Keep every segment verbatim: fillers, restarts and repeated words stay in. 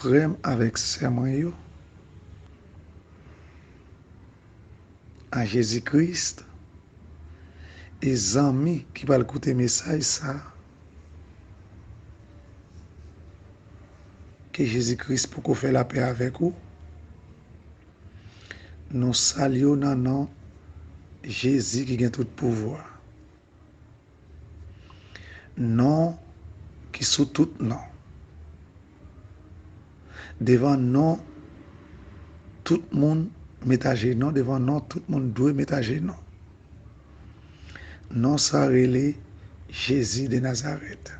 Frè m avèk sè mwen yo, an Jezi Kris, e zanmi ki pral koute mesaj sa a, ke Jezi Kris poko fè lapè avèk ou, nou salye w nan non Jezi ki gen tout pouvwa. Non ki sou tout non. Devan non, tout moun met ajenou, devan non, tout moun dwe met ajenou. Non sa rele Jezi de Nazarèt.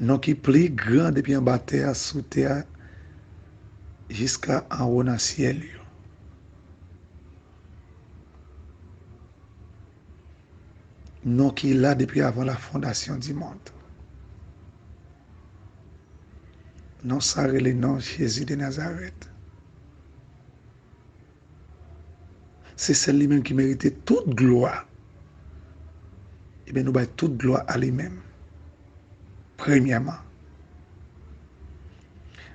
Non ki pli gran depi anba tè a, sou tè a, jiska anwo nan syèl yo. Non ki la depi avan la fondasyon di mond. Non sa rele non Jezi de Nazarèt. Se sèl li menm ki merite tout glwa. Ebyen, nou bay tout glwa a li menm. Premyèman,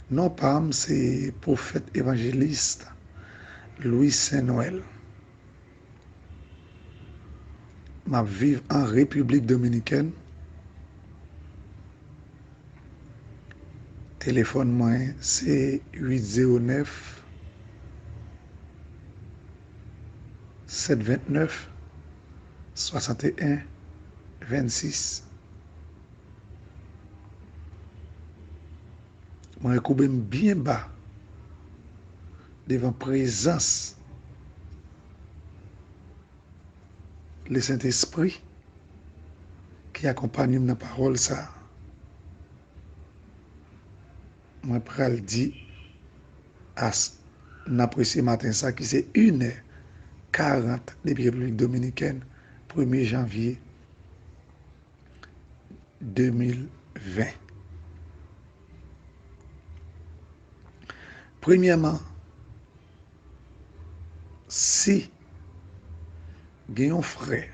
non pa m se pwofèt evanjelis Louis Saint Noël. M ap viv an Repiblik Dominikèn. Telefòn mwen se uit zewo nèf, sèt vennèf, swasanteyen, vennsis. Mwen koube m byen ba devan prezans Lesentespri ki akonpanye m nan pawòl sa a. Mwen pral di as n ap rese maten sa ki se inè karant depi Repiblik Dominikèn, premye janvye de mil ven. Premyèman, si gen yon frè,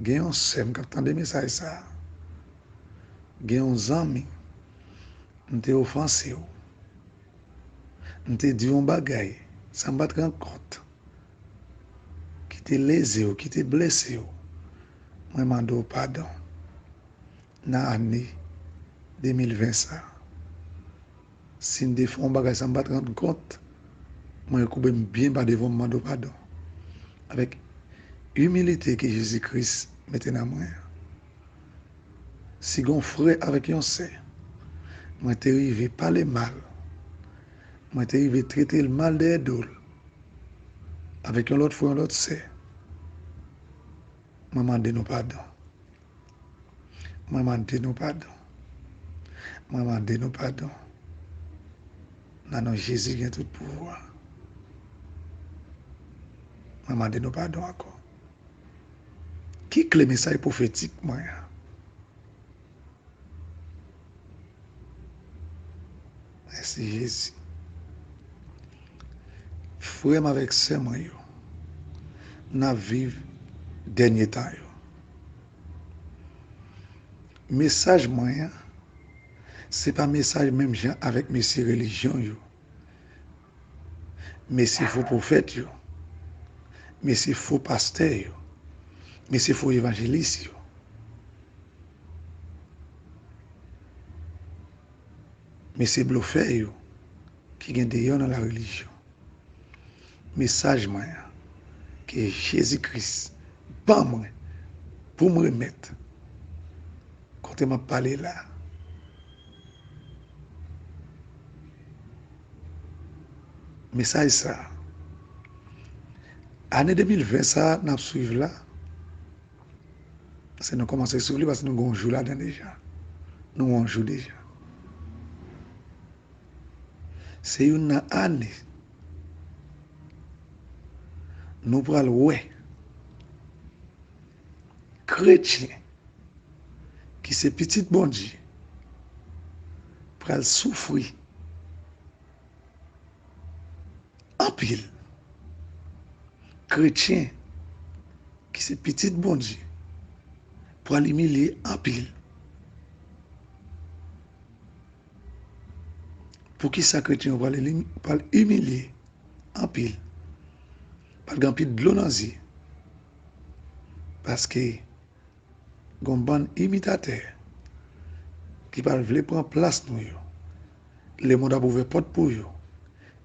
gen yon sè m k ap tande mesaj sa a, gen yon zanmi, m te ofanse w, m te di w yon bagay san m pa t rann kont, ki te leze w, ki te blese w, mwen mande w padon nan ane de mil ven sa. Si m te fè yon bagay san m pa t rann kont, mwen koube m byen ba devan w, m mande w padon. Avèk imilite ke Jezi Kris mete nan mwen an. Si gen yon frè avèk yon sè, mwen te rive pale mal, mwen te rive trete l mal dèyè do l, avèk yon lòt frè, yon lòt sè, mwen mande nou padon. Mwen mande nou padon. Mwen mande nou padon. Nan non Jezi gen tout pouvwa. Mwen mande nou padon ankò. Ki kle mesaj pwofetik mwen an? Mèsi Jezi. Frè m avèk sè mwen yo, n ap viv dènye tan yo. Mesaj mwen an, se pa mesaj menm jan avèk mesye relijyon yo, mesye fo pwofèt yo, mesye fo pastè yo, mesye fo evanjelis yo, mesye blofè yo ki gen deyò nan la relijyon. Mesaj mwen an, ke Jezi Kris ban mwen pou m remèt kote m ap pale la. Mesaj sa a, ane de mil ven sa a n ap swiv la, se nou kòmanse swiv li paske nou gen yon jou ladan deja. Nou gen yon jou deja. Se youn nan ane nou pral wè kretyen ki se pitit Bondye pral soufri anpil. Kretyen ki se pitit Bondye pral imilye anpil. Poukisa kretyen yo pral, pral imilye anpil? Pral gen anpil dlo nan zye. Paske gen yon bann imitatè ki pral vle pran plas nou yo. Lemonn ap ouvè pòt pou yo.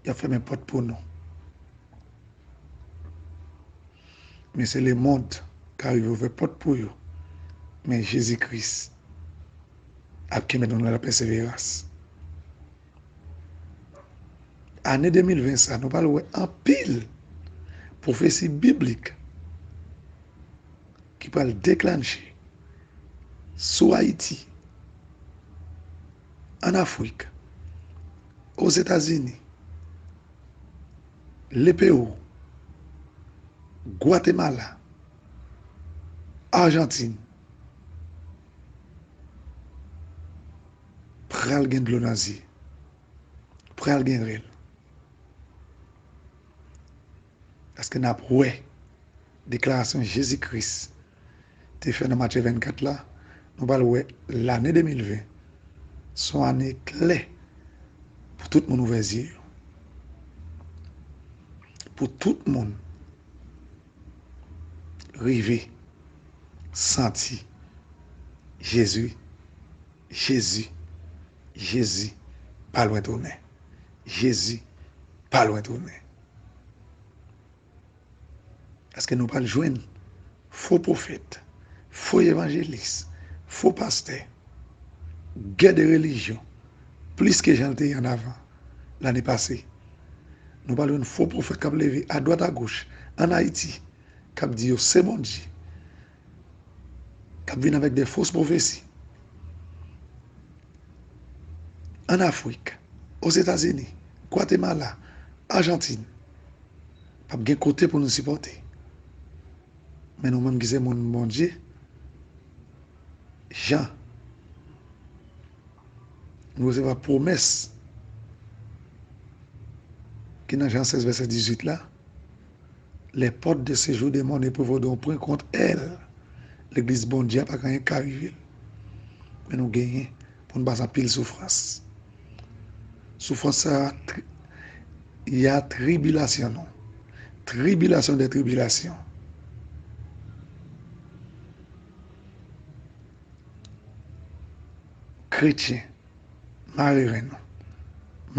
Y ap fèmen pòt pou nou. Men se lemonn k arive ouvè pòt pou yo. Men Jezi Kris ap kenbe nou nan lapèseverans. Ane de mil ven sa, nou pral wè anpil pwofesi biblik ki pral deklanche sou Ayiti, ann Afrik, Ozetazini, Lepewo, Gwatemala, Ajantin. Pral gen dlo nan zye. Pral gen rèl. Paske n ap wè deklarasyon Jezi Kris te fè nan Matye vennkat la, nou pral wè lane de mil ven se yon ane klè pou tout moun ouvè zye yo. Pou tout moun rive santi Jezi, Jezi, Jezi pa lwen tounen. Jezi pa lwen tounen. Paske nou pral jwenn fo pwofèt, fo evanjelis, fo pastè, gè de relijyon, plis ke jan l te ye ann avan, lane pase. Nou pral jwenn fo pwofèt k ap leve adwat agoch, ann Ayiti, k ap di yo se Bondye, k ap vin avèk de fos pwofesi. Ann Afrik, Ozetazini, Gwatemala, Ajantin, p ap gen kote pou nou sipòte. Men nou menm ki se moun Bondye, Jan, nou resevwa pwomès ki nan Jan sèz vèsè dizuit la, les portes de séjour des morts ne prévaudront point contre elle. Legliz Bondye a pa gen anyen k ka rive l. Men nou genyen pou n pase anpil soufrans. Soufrans sa a, tri- y a tribilasyon nou. Tribilasyon de tribilasyon. Kretyen, mare ren nou,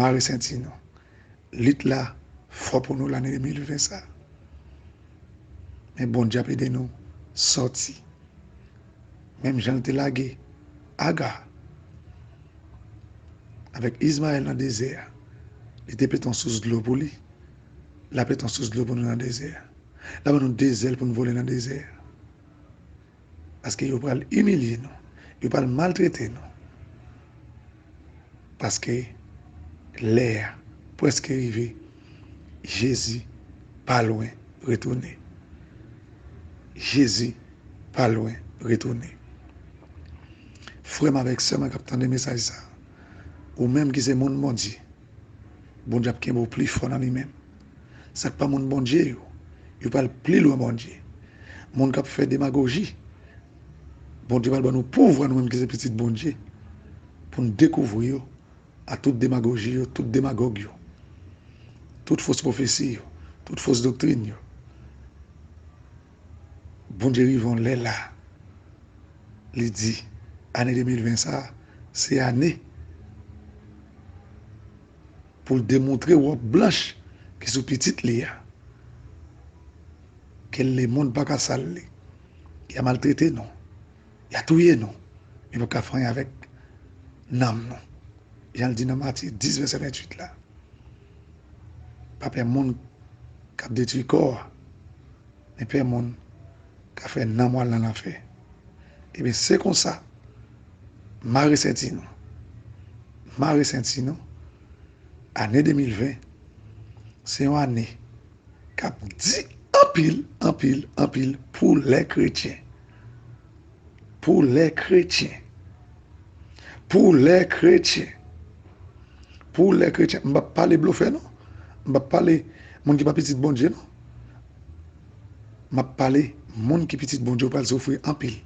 mare senti nou. Lit la fò pou nou lane de mil ven sa. Men Bondye ap ede nou sòti. Menm jan l te lage Aga avèk Izmayèl nan dezè a, li te pete yon sous dlo pou li, l ap pete yon sous dlo pou nou nan dezè a. L ap ban nou de zèl pou n vole nan dezè a. Paske yo pral imilye nou. Yo pral maltrete nou. Paske lè a prèske rive. Jezi pa lwen retounen. Jezi pa lwen retounen. Frè m avèk sè mwen k ap tande mesaj sa a, ou menm ki se moun Bondye, Bondye ap kenbe w pli fò nan li menm. Sa k pa moun Bondye yo, yo pral pli lwen Bondye. Moun k ap fè demagoji, Bondye pral ban nou pouvwa, nou menm ki se pitit Bondye, pou n dekouvri yo, a tout demagoji yo, tout demagòg yo, tout fos pwofesi yo, tout fos doktrin yo. Bondye rive yon lè la, li di, ane de mil ven sa a, se ane pou l demontre wòb blanch ki sou pitit li a, ke lemonn pa ka sal li. Y a maltrete nou, y a touye nou, men yo p ap ka fè anyen avèk nanm nou. Jan l di nan Matye dis vèsè venntuit la. Pa pè moun k ap detwi kò a, men pè moun k ap fè nanm w al nan lanfè. Ebyen, se konsa, mare senti nou. Mare senti nou. Ane de mil ven, se yon ane k ap di anpil, anpil, anpil pou lè kretyen. Pou lè kretyen. Pou lè kretyen. Pou lè kretyen. M p ap pale blofè, non. M p ap pale moun ki pa pitit Bondye, non. M ap pale moun ki pitit Bondye, ou pral soufri anpil.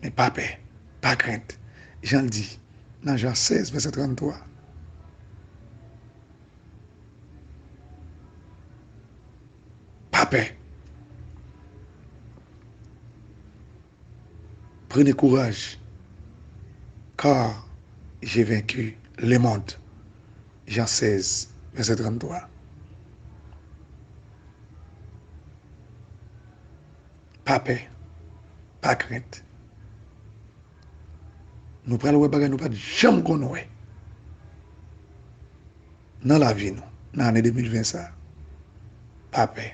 Men pa pè, pa krent. Jan l di nan Jan sèz, vèsè tranntwa. pè. Prenez courage, car j'ai vaincu le monde. Jan sèz, vèsè tranntwa. Pa pè, pa krent. Nou pral wè bagay nou pa t janm konn wè nan lavi nou, nan ane de mil ven sa a. Pa pè.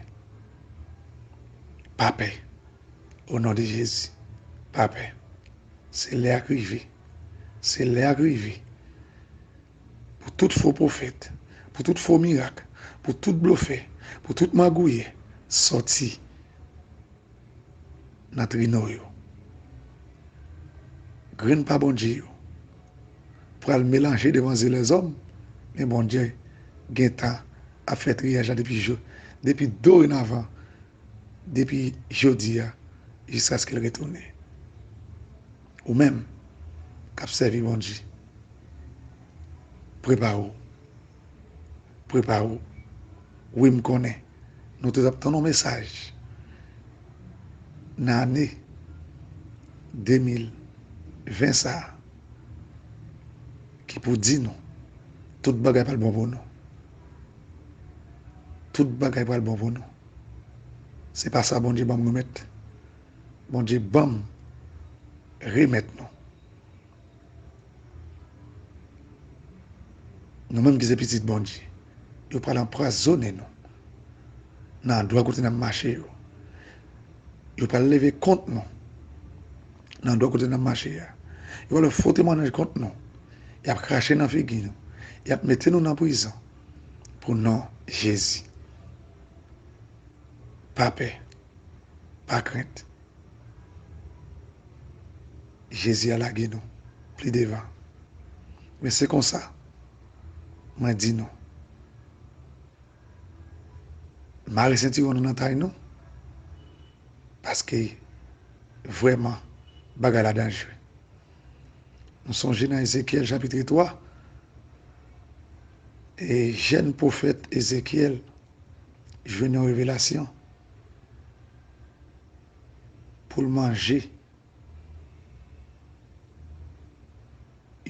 Pa pè. O non de Jezi, pa pè. Se lè a k rive. Se lè a k rive pou tout fo pwofèt, pou tout fo mirak, pou tout blofè, pou tout magouyè sòti nan trino yo. Grenn pa Bondye yo pral melanje devan zye lèzòm, men Bondye gentan ap fè triyaj la depi jo-, depi dorenavan, depi jodi a, jiskaske l retounen. Ou menm k ap sèvi Bondye, prepare w. Prepare w. Wi, m konnen nou tout ap tann yon mesaj nan ane de mil ven sa a ki pou di nou tout bagay pral bon pou nou. Tout bagay pral bon pou nou. Se pa sa Bondye ban m remèt. Bondye ban m remèt nou. Nou menm ki se pitit Bondye, yo pral anpwazonnen nou nan andwa kote n ap mache yo. Yo pral leve kont nou nan andwa kote n ap mache a. Yo pral fè fo temwayaj kont nou. Y ap krache nan figi nou. Y ap mete nou nan prizon pou non Jezi. Pa pè, pa krent. Jezi a lage nou pli devan. Men se konsa, mwen di nou, mare sentiwon nou nan tay nou, paske vrèman bagay la danjre. Nou sonje nan Ezekyèl chapit twa, e jèn pwofèt Ezekyèl jwenn yon revelasyon pou l manje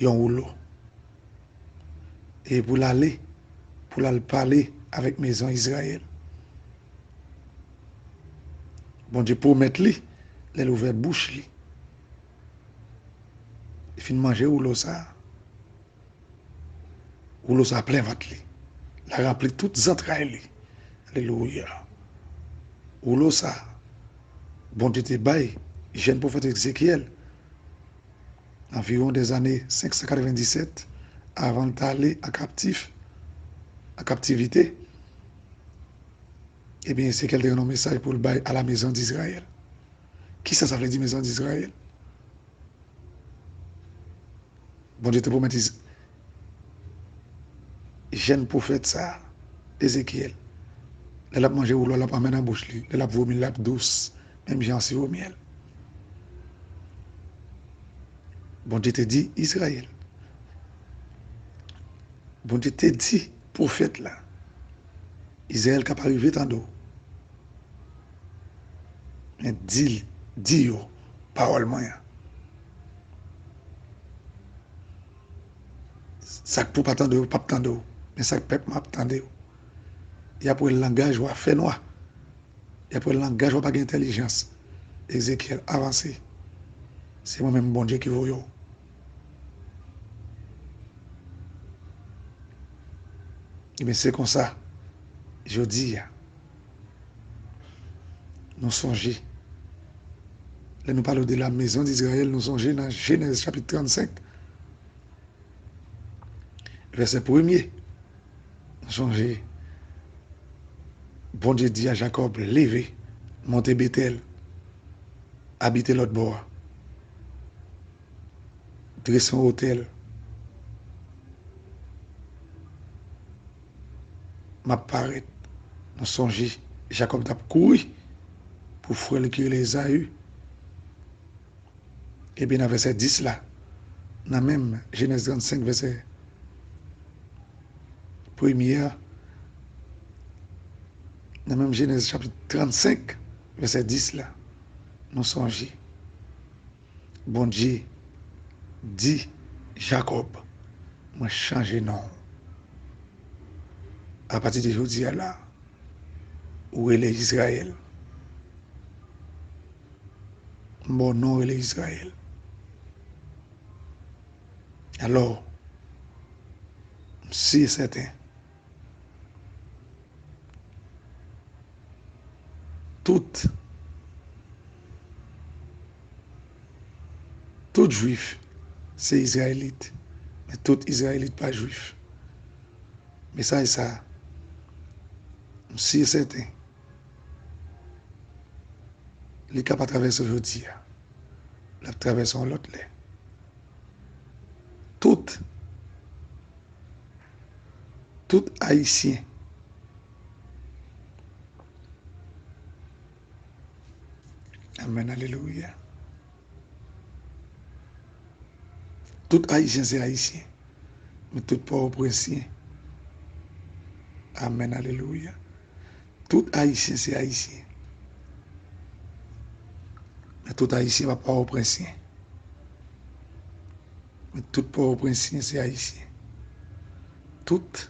yon woulo. E pou l ale, pou l al pale avèk mezon Izrayèl. Bondye pwomèt li, lè l ouvè bouch li, li fin manje woulo sa a. Woulo sa a plen vant li. L a ranpli tout zantray li. Alelouya. Woulo sa a, Bondye te bay jèn pwofèt Ezekyèl anviwon dèzane senk san katrevenndisèt, avan l t ale an kaptif, an kaptivite. Ebyen, Ezekyèl te gen yon mesaj pou l bay a la mezon d'Izrayèl. Kisa sa vle di, mezon d'Izrayèl? Bondye te pwomèt Iz-, jèn pwofèt sa a, Ezekyèl, lè l ap manje woulo, l ap anmè nan bouch li, lè l ap vomi, l ap dous, menm jan siwo myèl. Bondye te di Izrayèl, Bondye te di pwofèt la, Izrayèl ka pa rive tande w. Men di l, di yo pawòl mwen an. Sa k pou pa tande w, p ap tande w. Men sa k pèp mwen ap tande w. Y ap wè langaj w a fènwa. Y ap wè langaj w a pa gen entèlijans. Ezekyèl, avanse. Se mwen menm Bondye ki voye w. Ebyen, se konsa, jodi a, nou sonje, lè nou pale de la mezon d'Izrayèl, nou sonje nan Jenèz chapit trannsenk, vèsè premye. Nou sonje, Bondye di a Jakòb, leve, monte Betèl, abite lòt bò a. Drese yon otèl. M ap parèt. Nou sonje, Jakòb t ap kouri pou frè l ki rele Ezayi. Epi nan vèsè dis la, nan menm Jenèz trannsenk, vèsè premye a, Nan menm Jenèz chapit trannsenk, vèsè dis la, nou sonje, Bondye di Jakòb, "Mwen chanje non w. Apati de jodi a la, ou rele Izrayèl. M ba w non w rele Izrayèl." Alò, m si e sèten, tout, tout Jwif se Izrayelit, men tout Izrayelit pa Jwif. Mesaj sa a, m si e sèten, li ka pa travèse w jodi a. L ap travèse w yon lòt lè. Tout, tout Ayisyen. Amèn, alelouya. Tout Ayisyen se Ayisyen, men tout Pòtoprensyen. Amèn, alelouya. Tout Ayisyen se Ayisyen, men tout Ayisyen pa Pòtoprensyen. Men tout Pòtoprensyen se Ayisyen. Tout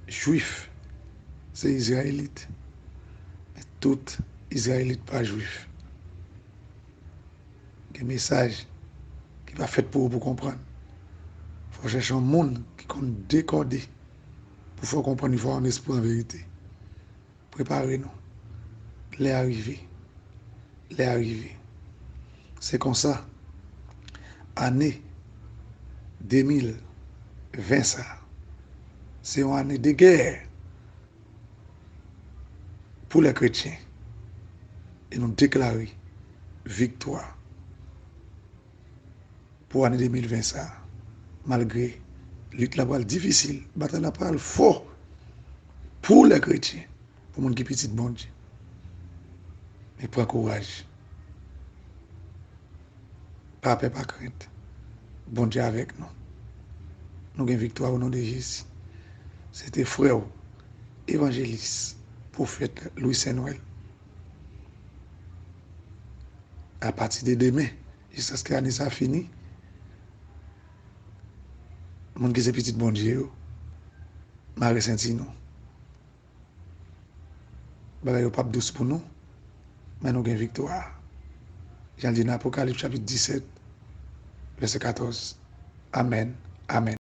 Jwif se Izrayelit, men tout Izrayelit pa Jwif. Gen mesaj ki pa fèt pou ou pou konprann. Fò w chèche yon moun ki konn dekòde pou fè w konprann, li fè w yon espri an verite. Prepare nou. Lè a rive. Lè a rive. Se konsa, ane de mil ven sa, se yon ane de gè pou lè kretyen. E nou deklare viktwa pou ane de mil ven sa, malgre lit la pral difisil, batay la pral fò pou lè kretyen, pou moun ki pitit Bondye. Men pran kouraj. Pa pè, pa krent. Bondye avèk nou. Nou gen viktwa o non de Jezi. Se te frè w, evanjelis, pwofèt Louis Saint Noël. Apati de demen, jiskaske ane sa fini, moun ki se pitit Bondye yo, mare senti nou. Bagay yo p ap dous pou nou, men nou gen viktwa. Jan l di nan Apokalips chapit disèt, vèsè katòz. Amèn. Amèn.